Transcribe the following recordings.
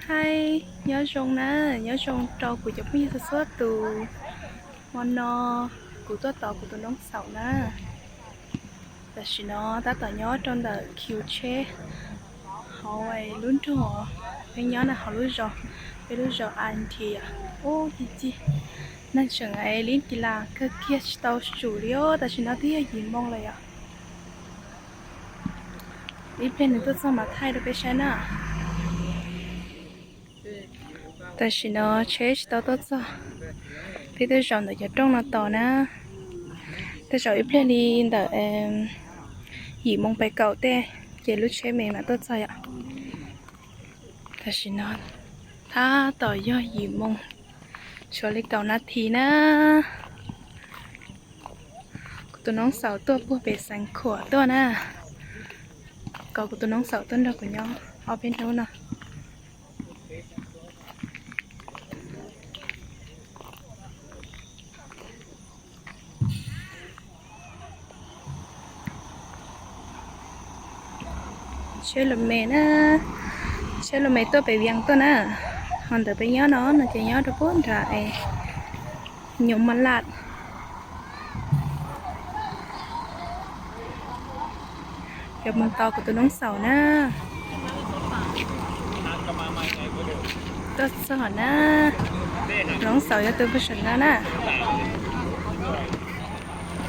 Hais nyob zoo na, nyob zoo rau kuv cov phooj ywg txhua txhua tus. Hmo no kuv tuaj tos kuv tus noob xaum na. Tam sim no tab tom nyob rau ntawm kiu tsheb hauv lub nroog, peb nyob na hauv lub zos, peb lub zos Anti. Ub, ci ci, neeg tseem li ci las kawg kiag tsis tau tsum li os. Tam sim no twb yog yim moo lawm yom. Ib pliag nws tuaj txog mas thaij rau peb saib na. Tam sim no tsheb tsis tau tuaj txog, peb tuaj zaum ntawm cov rooj no tos na. Tej zaum ib pliag li ntawm yim moo pem kaum tej ces lub tsheb me mam tuaj txog yom. Tam sim no tab tom yog yim moo, tshuav li kaum nas this na. Kuv tus noob xaum tuaj puag pem Xeev Khuam tuaj na, kom kuv tus noob xaum tuaj nrog kuv nyob ob peb hnub no. Tsheb lus me na, tsheb lus me tuaj pem Vias tuaj na. Ho ntawm peb nyob no no ces nyob rau puag nram es Nyuj Maj Laj. Yuav mus tos kuv tus noob xaum na. Tuaj txog na, noob xaum yog tus pem saum no na.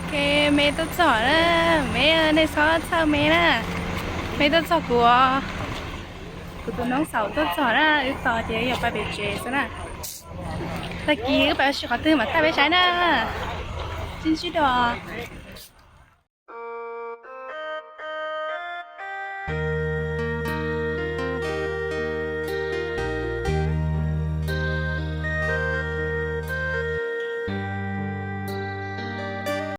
Ok, me tuaj txog na, me nej txhob txhawj me na. Me tuaj txog kuv, kuv tus noob xaum tuaj txog na, wb tos ces yog pab pem tsev xwb na. Tag kis wb pab sim qhov twg mam thaij peb saib na. Sib ntsib dua.